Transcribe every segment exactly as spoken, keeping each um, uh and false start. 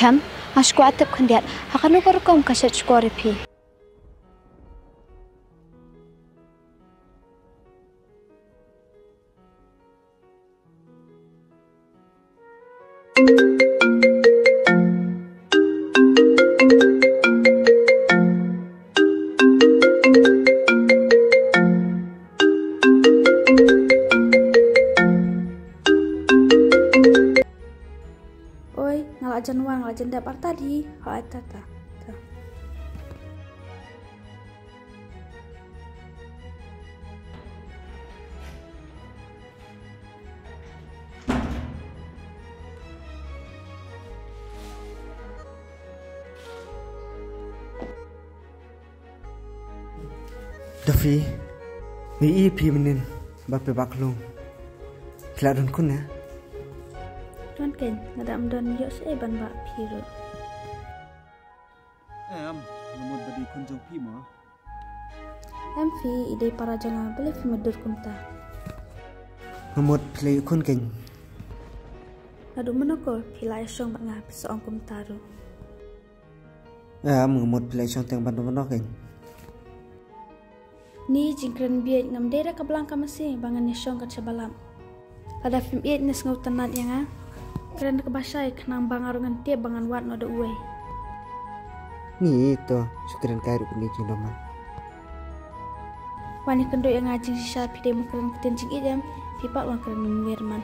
Em, nga shu kwah tip khyndiat, ha kano ka rukom ka shet shkor ïa phi? Oi, nga la jan wan, nga la jan dep artat hi. Hooid, ta ta. Ta. Duffy, ngi ïohi phi mynnin ba phi bah klung. Phi la don khun ne? Don keiñ, nga da ym don ïoh shaei ban bah phi ruh. Em, nga mut ba dei khun jong phi mo. Em phi, i dei para jong nga, balei phi mutdur kumta? Nga mut phi la ïoh khun keiñ. Naduh mynno ko phi la ïashong bad nga, phi sa ong kumta ruh? Em, nga mut phi la ïashong teng ban da mynno keiñ. Ni jingkren bieit, ngam dei da ka blang ka masi ba ngan ïashong kat sha ba lap. Lada phim ïeit ne sngewtynnat ïa nga, kren da kaba shai khnang ba nga ruh ngan tip ba ngan wad noh da uwei. Ni to, shu kren kai ruh kumne jingdom ma. Wan ïakynduh ïa nga jingshisha, phi dei ban kren ktien jingïeit em, phi pat wan kren mynwiar man.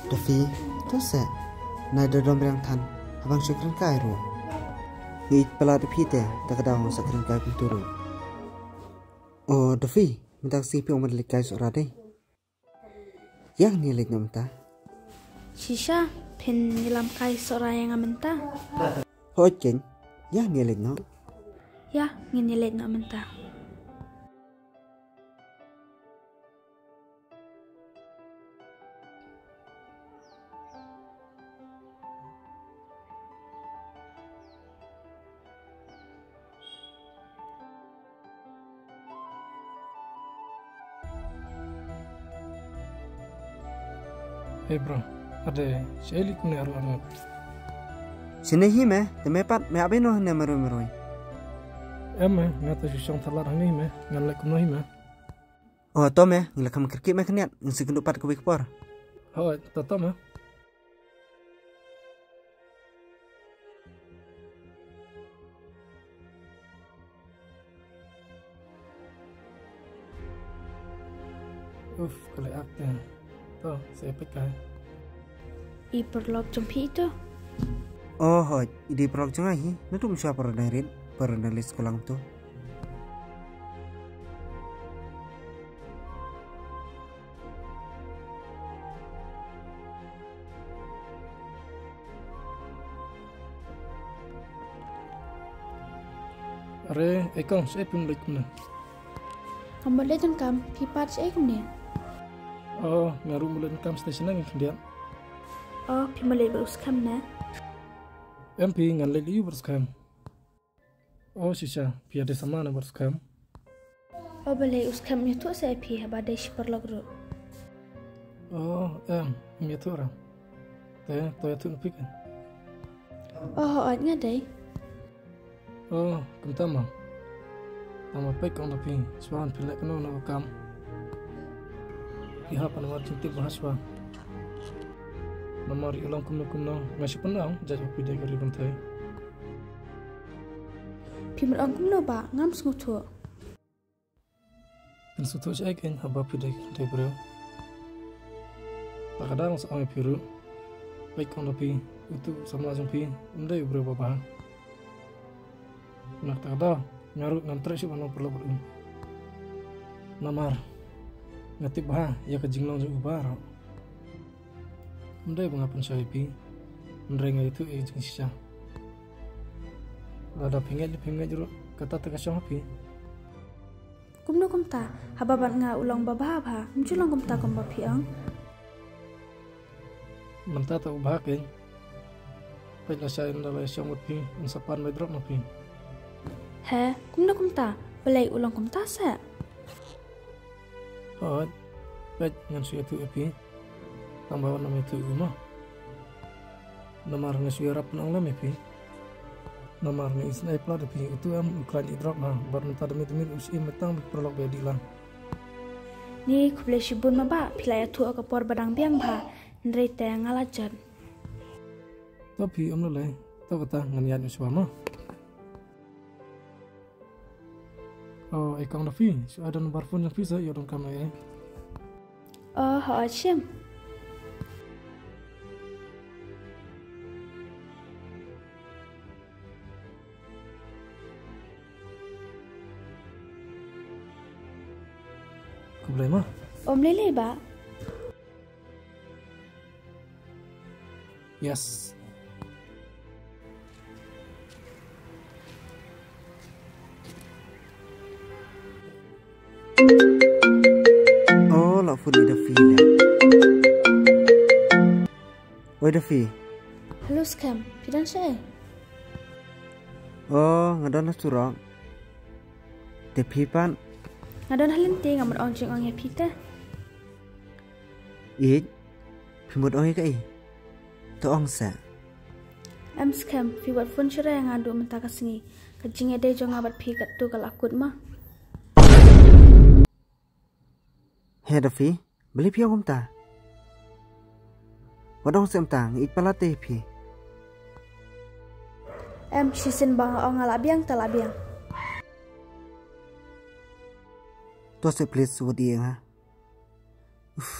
Duffy, to seh. Nai da dom riang than, haba nga shu kren kai ruh. Ngi ïeit palat ïa phi te, da ka daw nga sa kren kai kumtu ruh. O Duffy, mynta ka sngi phi ong ban leit kai Sohra dei. Ïa ngin ïaleit noh mynta. Shisha, phin ïalam kai Sohra ïa nga mynta? Hooid keiñ, ïa ngin ïaleit noh. Ïa, ngin ïaleit noh mynta. Hey bro, ade, shaei kumne arngut arngut? Shane hi me, te me pat, me ap ïano hangne marwei marwei? Em me, nga te shu shong thalat hangne hi me, ngan leit kumno hi me? O to me, ngi la kham kyrkieh me khyndiat, ngan sa ïakynduh pat kawei ka por. Hooid, to to me. Uf, ka leh ak te. To, sa peit kai. I paralok jong phi ito? O hooid, i dei paralok jong nga hi. Naduh mynshuwa para dang rit, para dang leit skul lang to. Are, ei kong, shaei phim leit kumne? Nga mut leit donkam, phi pat shaei kumne? O, nga ruh mut leit donkam, station ngan khyndiat. O, phi mut leit bad u skhem ne? Em phi, ngan leit ïa u bad u skhem. O shisha, phi ïadei samla ne bad u skhem? O balei u skhem um ïathuh seh ïa phi haba dei shi paralok ruh? O em, um ïathuh ruh. Te to ïathuh na phi kan? O hooid nga dei. O kumta ma. Tang ba peit kong da phi, shuwa phi leh kano kano ka kam, phi hap ban wad jingtip bha shuwa. Namar i long kumno kumno nga shu pynlong jait ba phi dei ka ri kynthei. Phim ong kumno ba ngam sngewthuh. Phin sngewthuh shaei kein haba phi dei ka kynthei briew. Ta ka daw nga sa ong ïa phi ruh, peit kong da phi, utu u samla jong phi um dei u briew ba bha. Na kata ka daw nga ruh ngam treh shuh ban long paralok bad u. Namar nga tip bha ïa ka jinglong jong u baroh. Ym dei ba nga pynshoi ïa phi, hynrei nga ïathuh ïa ka jingshisha. Lada phi ngeit ne phim ngeit ruh, kata te ka shong ha phi. Kumno kumta, haba bad nga u long ba bha bha, ym ju long kumta kumba phi ong. Mynta te u bha kein. Peit lashai ynda la ïashong bad phi, un sa pan bai drok na phi. He, kumno kumta, balei u long kumta seh? Hooid, peit ngan shu ïathuh ïa phi. Tang ba wat nym ïathuh ïa u mo. Namar nga shu ïarap pynong lem ïa phi. Namar nga isynei palat ïa phi, utu em u khlaiñ ïa drok ha, bad mynta da miet da miet u shim tang bad paralok ba ïadih lang. Ni khublei shibun ma bah, phi la ïathuh ka por ba dang biang bha, hynrei te nga la jot. To phi ym lei lei, to kata ngan ïaid shuwa ma. Oh, eh, kong da phi, shu ai da nambar phone jong phi sa, ïoh donkam ei ei. Oh, hooid shim. Khublei ma. Ym lei lei bah. Yes. Oh, la phone ïa da phi leh. Oi da phi. Hello Skhem, phi don shaei? Oh, nga don ha surok. Te phi pat? Nga don ha lynti, nga mut ong jingong ïa phi te. Ïeit, phi mut ong ïa kaei? To ong seh. Em Skhem, phi wat phone shuwa ïa nga haduh mynta ka sngi. Ka jingïadei jong nga bad phi katto ka la kut ma. He da phi, balei phi ong kumta? Wat ong seh mynta, nga ïeit palat te ïa phi. Em, shisien ba nga ong nga la biang, te la biang. To seh please, wat ïeit ïa nga. Uff.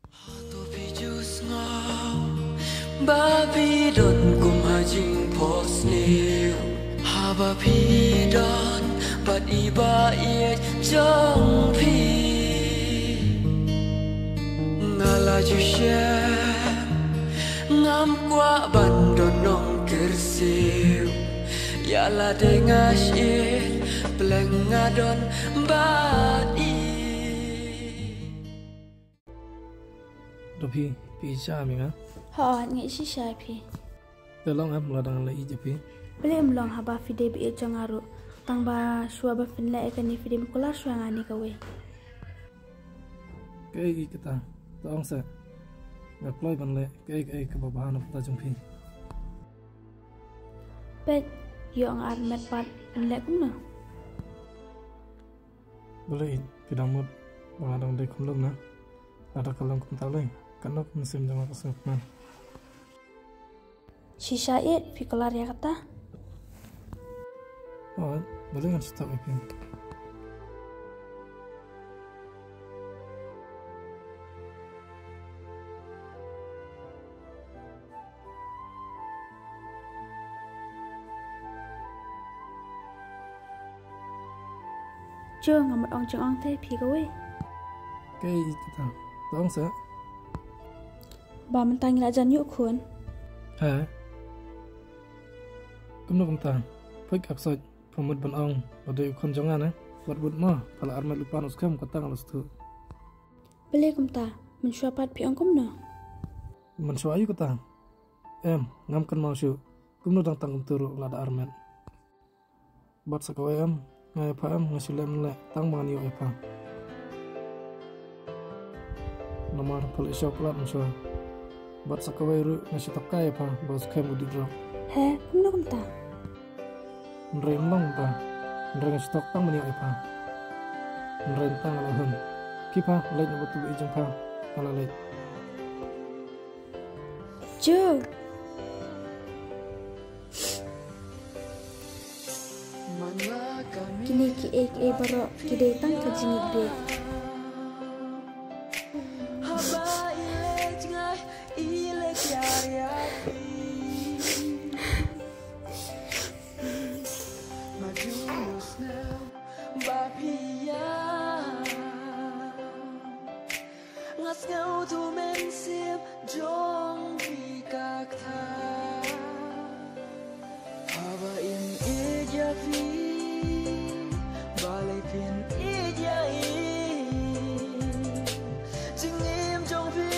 Hato phi ju sngew ba phi don kum ha jingphohsniew, haba phi don bad i ba ïeit jong phi? Nga la ju shem, ngam kwah ban don nongkyrsiew. Ïa lade nga shait, pleng nga don bad i. To phi, phi ïeit shisha ïa nga? Hooid, nga ïeit shisha ïa phi. Te long em, lada nga la ïeit ïa phi? Balei ym long, haba phi dei ba ïeit jong nga ruh. Tang ba shuwa ba phin leh ïa kane phi dei ban kular shuwa ïa nga ne kawei. Kaei kata? To ong seh. Nga kloi ban leh kaei kaei kaba bha na bynta jong phi. Peit, ïoh nga armet pat, phin leh kumno? Balei phi dang mut ba nga dang dei khunlung na? Lada ka long kumta lei, katno ka mynsiem jong nga ka sngewkmen. Shisha ïeit, phi kular ïa kata? Hooid, balei ngan shu thok ïa phi? Jo, nga mut ong jingong te phi kawei. Kaei kata? To ong seh. Ba mynta ngi la jan ïuh khun. Ha? Kumno kumta? Peit ka ksoit, pha mut ban ong ba dei u khun jong nga ne? Wat bud mo, pha la armet lypa na u Skhem, kata nga la sngewthuh. Balei kumta? Mynshuwa pat phi ong kumno? Mynshuwa aïu kata? Em, ngam kynmaw shuh. Kumno dang tang kumta ruh lada armet. Bad sa kawei em, nga ïa pha em, nga shu leh mynleh tang ba ngan ïoh ïa pha. Namar pha leh show palat mynshuwa. Bad sa kawei ruh nga shu thok kai ïa pha ba u Skhem u dih drok. He, kumno kumta? Hynrei ym long kumta. Hynrei nga shu thok tang ban ïoh ïa pha. Hynrei mynta nga la hun. Ki pha, leit na bad u ba ïeit jong pha. Nga la leit. Jo. Kine kiei kiei baroh ki dei tang ka jingïeit. Nga sngewthuh mynsiem jong phi ka ktah. Haba im ïeit ïa phi, balei phin ïeit ïa i? Jingim jong phi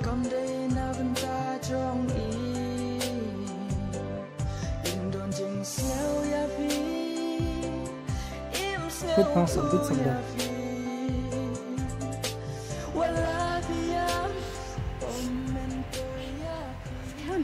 kam dei na bynta jong i. Im don jingsngew ïa phi. Im sngew phi. Wat la phi ïam, ym myntoi ïa phi. Skhem.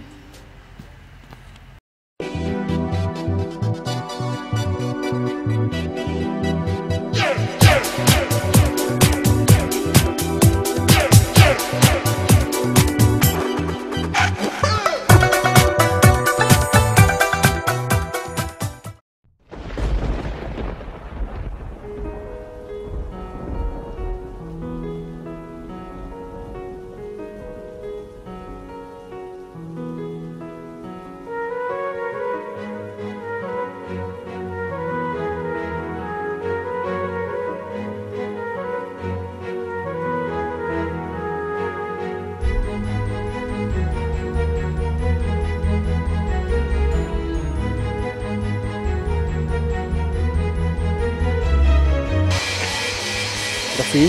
Phi,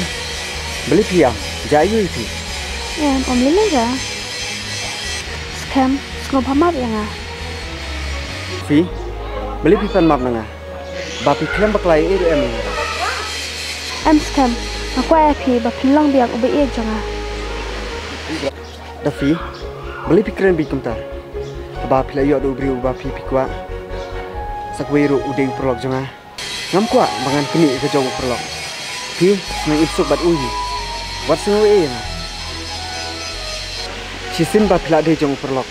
balei phi ïam, jia aïu ïa phi? Em, ym lei lei re. Skhem, sngewbha map ïa nga. Phi, balei phi pan map na nga? Ba phi khlem bakla ei ruh em ïa nga? Em skhem, nga kwah ïa phi ba phin long biang uba ïeit jong nga. Da phi, balei phi kren beit kumta? Haba phi la ïoh da u briew uba phi phi kwah, sa kawei ruh u dei u paralok jong nga. Ngam kwah ba ngan knieh ïa ka jong u paralok. Phi, ngan ïohsngew bad u hi. Wat sngew ei ïa nga. Shisien ba phi la dei jong u paralok,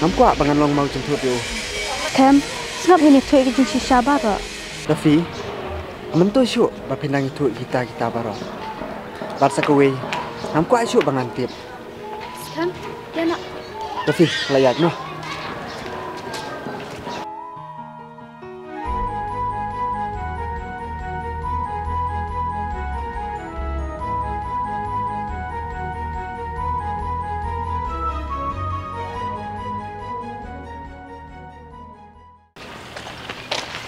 ngam kwah ba ngan long maw jynthut ïa u. Skhem, sngap ngin ïathuh ïa ki jingshisha baroh. Da phi, mynta shuh ba phin dang ïathuh ïa kita kita baroh. Bad sa kawei, ngam kwah shuh ba ngan tip. Skhem, ïa na. Da phi, la ïaid noh.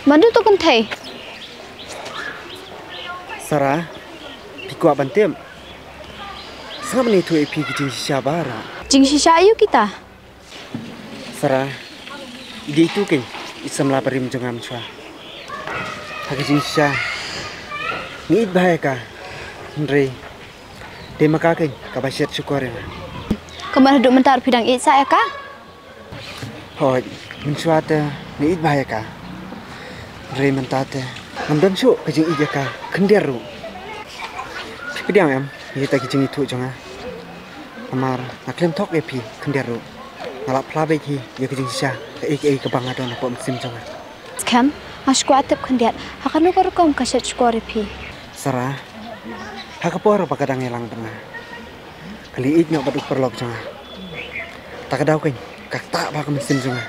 Mano to kynthei? Sara, phi kwah ban tip? Sngap ngin ïathuh ïa phi ki jingshisha baroh. Jingshisha aïu kita? Sara, i dei itu keiñ i samla barim jong nga mynshuwa. Ha ki jingshisha, nga ïeit bha ïa ka. Hynrei dei ma ka keiñ kaba shet shukor ïa nga. Kumno haduh mynta phi dang ïeit sah ïa ka? Hooid, mynshuwa te nga ïeit bha ïa ka. Hynrei mynta te ngam don shuh ka jingïeit ïa ka khyndiat ruh. Phi pdiang em ïa kita ki jingïathuh jong nga? Namar nga khlem thok ïa phi khyndiat ruh. Nga la phla beit hi ïa ka jingshisha kaei kaei kaba nga don hapoh mynsiem jong nga. Skhem, nga shu kwah tip khyndiat, ha kano ka rukom ka shet shukor ïa phi? Sara, ha ka por ba ka dang ïalang bad nga, ka la ïeit noh bad u paralok jong nga. Ta ka daw keiñ ka ktah bha ka mynsiem jong nga.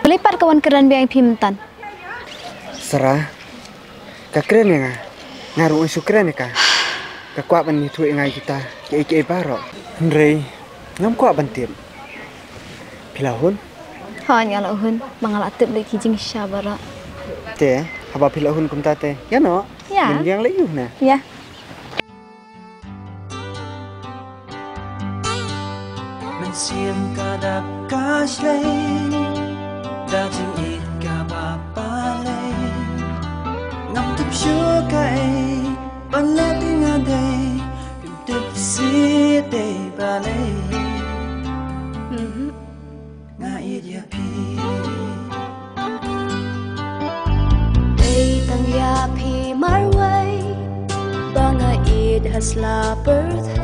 Balei pat ka wan kren biang ïa phi mynta? Sara, ka kren ïa nga, nga ruh ngan shu kren ïa ka. Ka kwah ban ïathuh ïa nga ïa kita kiei kiei baroh. Hynrei ngam kwah ban tip. Phi la hun? Hooid, nga la hun, ba nga la tip lei ki jingshisha baroh. Te haba phi la hun kumta te ïa noh. Ïa. Ngin ïeng leit ïuh ne? Ïa. Mynsiem ka dap ka shlei da jingïeit kaba balei. Ngam tip shuh kaei ban leh, te nga dei, ngam tip shuh dei balei. Mhm. Nga ïeit ïa phi. Dei tang ïa phi marwei ba nga ïeit ha sla pyrthei.